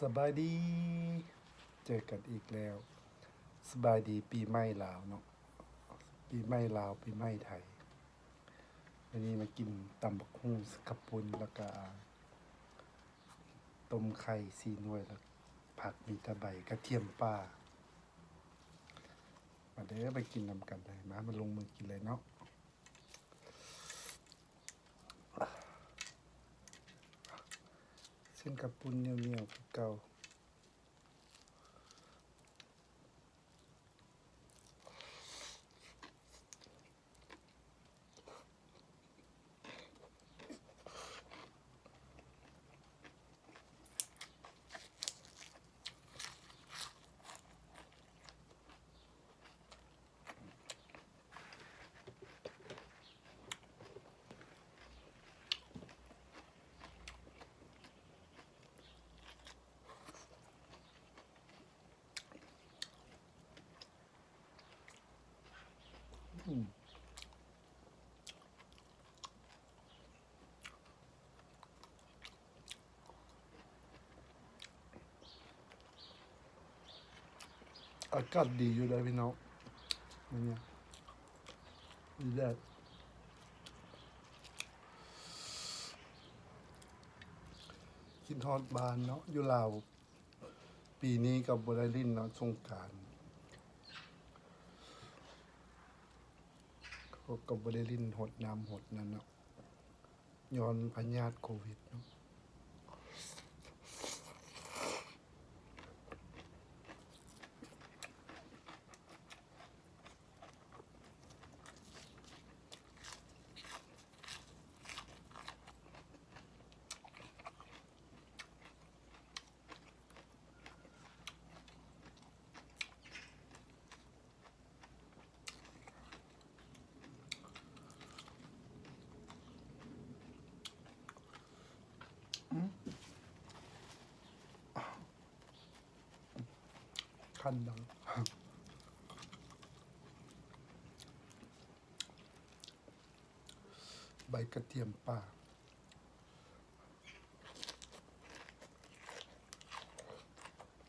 ສະບາຍດີ ເຈີກັນອີກແລ້ວ. ສະບາຍດີປີໃໝ່ລາວເນາະ, ປີໃໝ່ລາວ ປີໃໝ່ໄທ. ມື້ນີ້ມາກິນຕຳບັກຫຸ່ງ ເຂົ້າປຸ້ນ ແລ້ວກະຕົ້ມໄຂ່ສີ່ໜ່ວຍ ແລ້ວຜັກມີແຕ່ໃບກະທຽມປ່າ. ມາເດີ້ ໄປກິນນຳກັນເລີຍ. ມາ ມາລົງມືກິນເລີຍເນາະ. ເສັ້ນເຂົ້າປຸ້ນໜຽວໆຄືເກົ່າ. ອືມ ອາກາດດີຢູ່ເດ້ພີ່ນ້ອງ ມື້ນີ້ ມີແດດ. ຄິດຮອດບ້ານເນາະ ຢູ່ລາວ ປີນີ້ກໍບໍ່ໄດ້ຫຼິ້ນເນາະ ສົງການ ເຂົາກໍບໍ່ໄດ້ຫຼິ້ນຫົດນ້ຳຫົດນັ້ນເນາະ ຍ້ອນພະຍາດໂຄວິດເນາະ. ອືມ ຄັນດັງ ໃບກະທຽມປ່າ.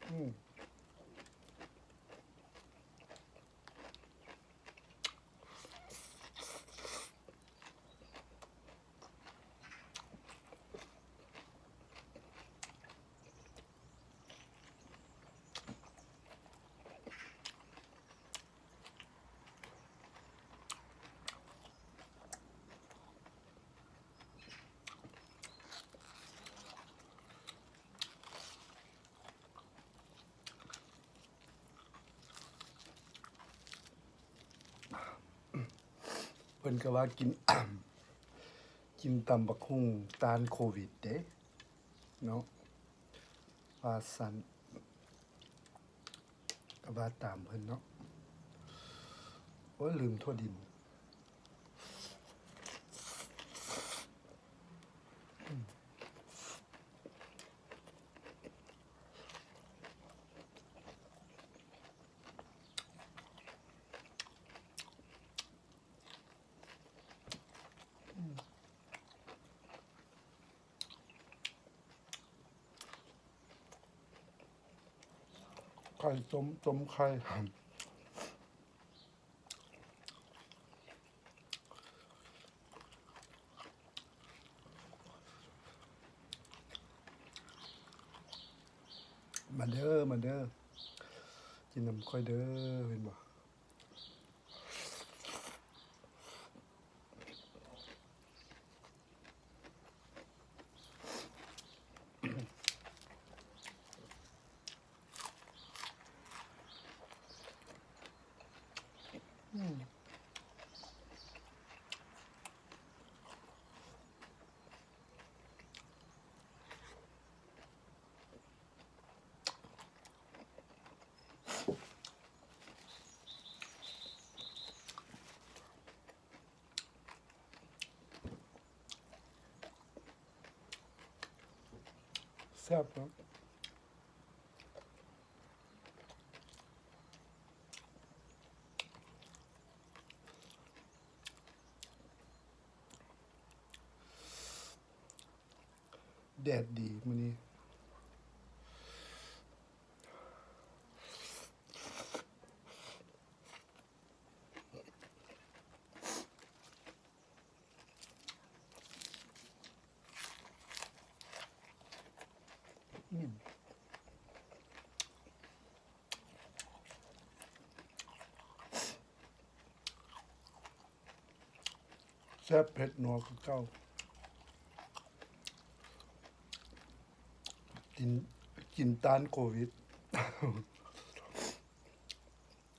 ອືມ. ເພິ່ນກໍວ່າກິນ ກິນຕຳບັກຫຸ່ງຕ້ານໂຄວິດເດ້ເນາະ ວ່າຊັ້ນ. ກໍວ່າຕາມເພິ່ນເນາະ. ໂອ້ຍ ລືມຖົ່ວດິນ. ໄຂ່ຕົ້ມ ຕົ້ມໄຂ່ ມາເດີ ມາເດີ ກິນນຳຂ້ອຍເດີ ເຫັນບໍ່? ອືມ. ແຊບເນາະ. ແດດດີມື້ນີ້. ອືມ ແຊບເຜັດນົວຄືເກົ່າ ກິນ ກິນຕ້ານໂຄວິດ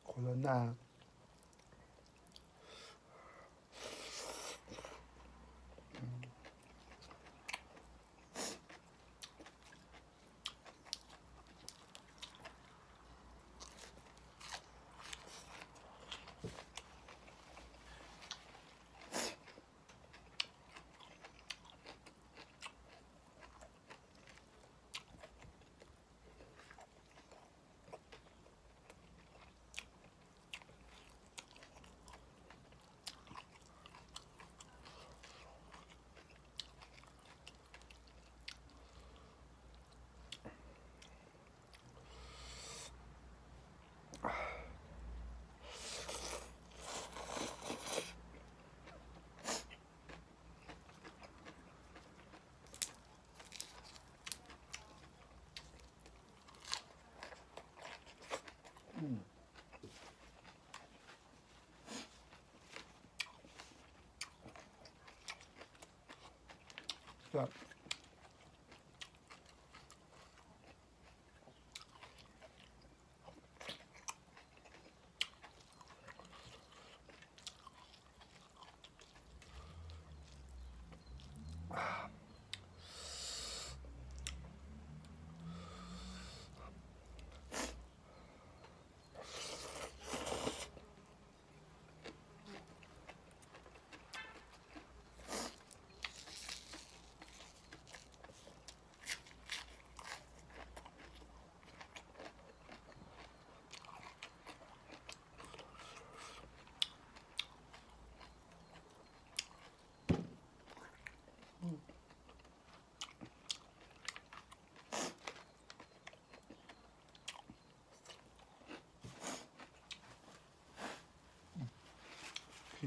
ໂຄໂຣນາ. ແຊບ.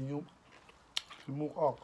ຂີ້ຫຍັງ ຂີ້ມູກອອກ.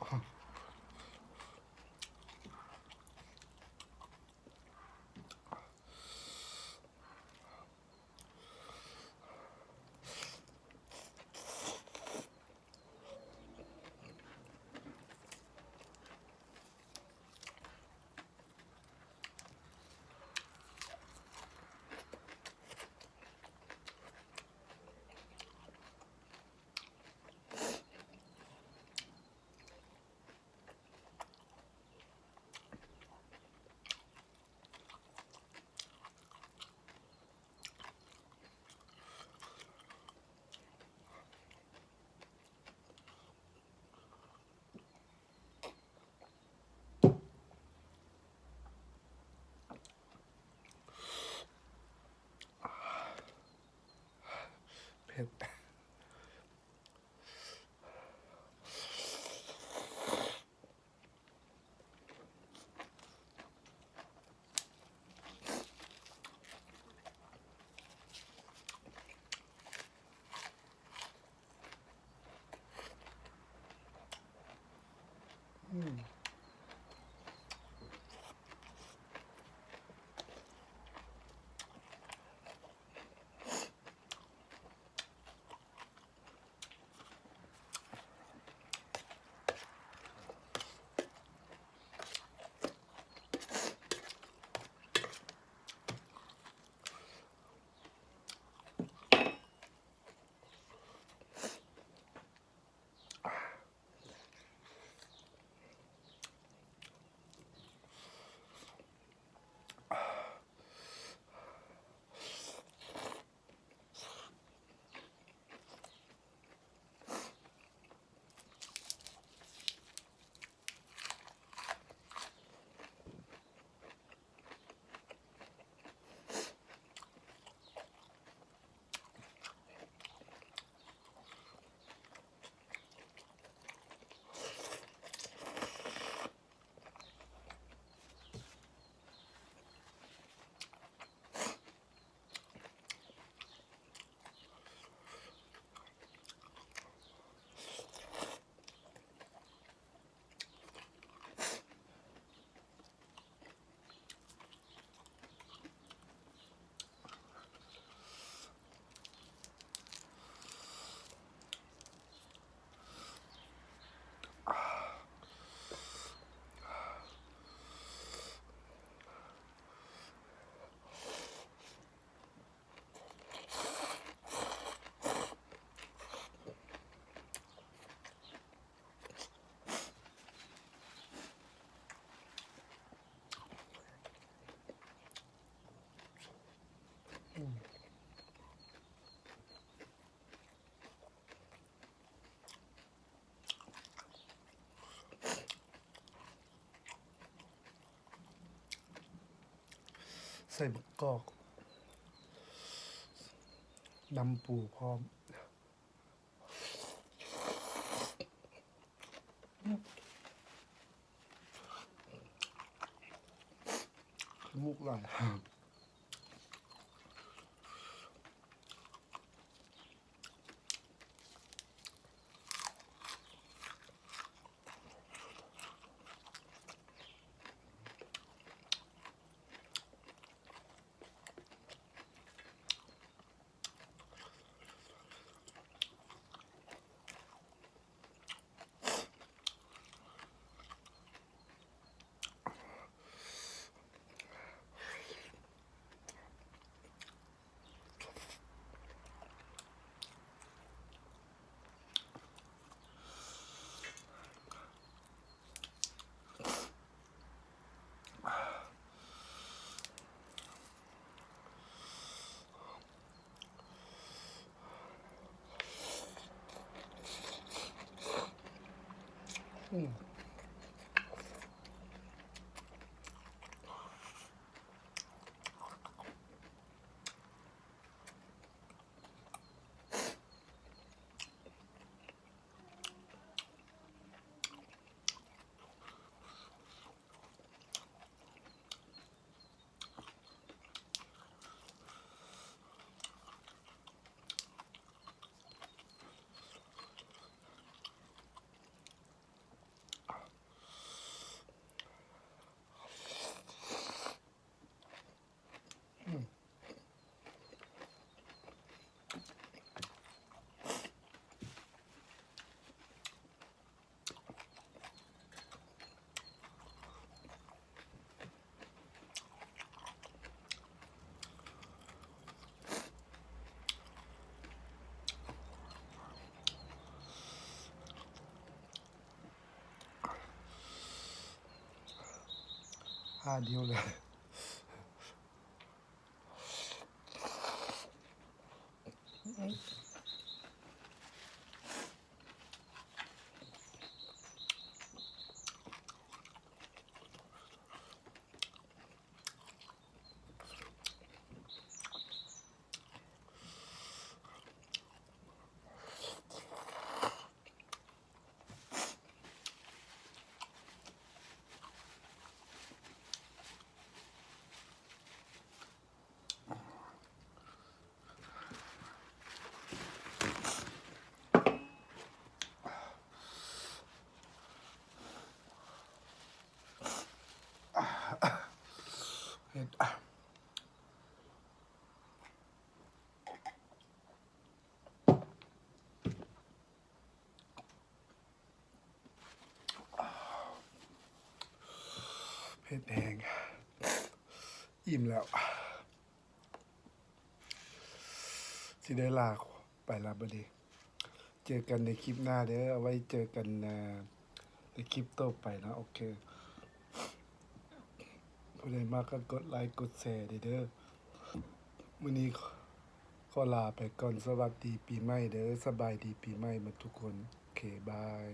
ໃສ່ໝາກກອກ ນຳປູພ້ອມ. ນ້ຳມູກໄຫຼ. ຫາດຽວເລີຍ. ເຮັດ ເຜັດແຮງ ອີ່ມແລ້ວ ຊິໄດ້ລາໄປລະບັດນີ້. ເຈີກັນໃນຄລິບໜ້າເດີ ເອົາໄວ້ເຈີກັນໃນຄລິບຕໍ່ໄປເນາະ. ໂອເຄ ຜູ້ໃດມັກກໍກົດໄລກົດແຊເດີ. ມື້ນີ້ຂໍລາໄປກ່ອນ. ສະຫວັດດີປີໃໝ່ເດີ. ສະບາຍດີປີໃໝ່ໝົດທຸກຄົນ. ໂອເຄ ບາຍ.